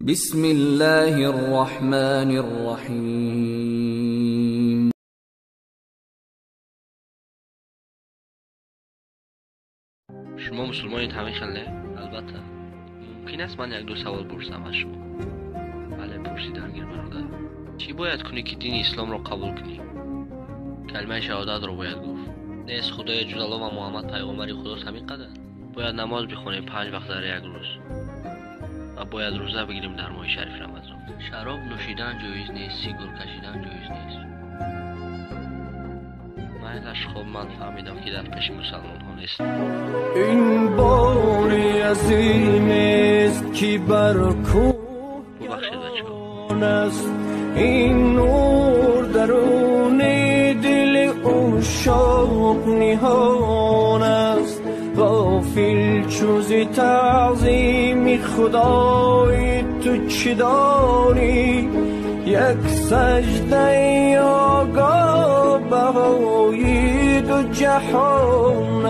بسم الله الرحمن الرحیم. Шумо мусулмонед, ҳамин хел, не? Албатта. Мумкин аст ман як-ду савол пурсам аз шумо? Бале, пурсидан гир, бародар. Чӣ бояд кунӣ, ки дини исломро қабул кунӣ? Калимаи шаҳодатро бояд гуфт. Нест худоя ҷуз Аллоҳ ва Муҳаммад пайғомбари худост, ҳамин қадар. Бояд намоз бихонем 5 вақт дар як рӯз ва бояд рӯза бигирем дар моҳи шариф Рамазон. Шароб нӯшидан ҷоиз нест, сигор кашидан ҷоиз нест. Майлаш, хоб, ман фаҳмидам, ки дар пеши мусалмонҳо нест. Ин бори азимест, ки бар кӯҳ Бубахшед, бачаҳо. аст. Ин нур даруни дили ушшоқ ниҳон аст. Ғофил чӯзи таъзими худои ту чӣ дорӣ? Як саҷдаи огоҳ баҳои ду ҷаҳон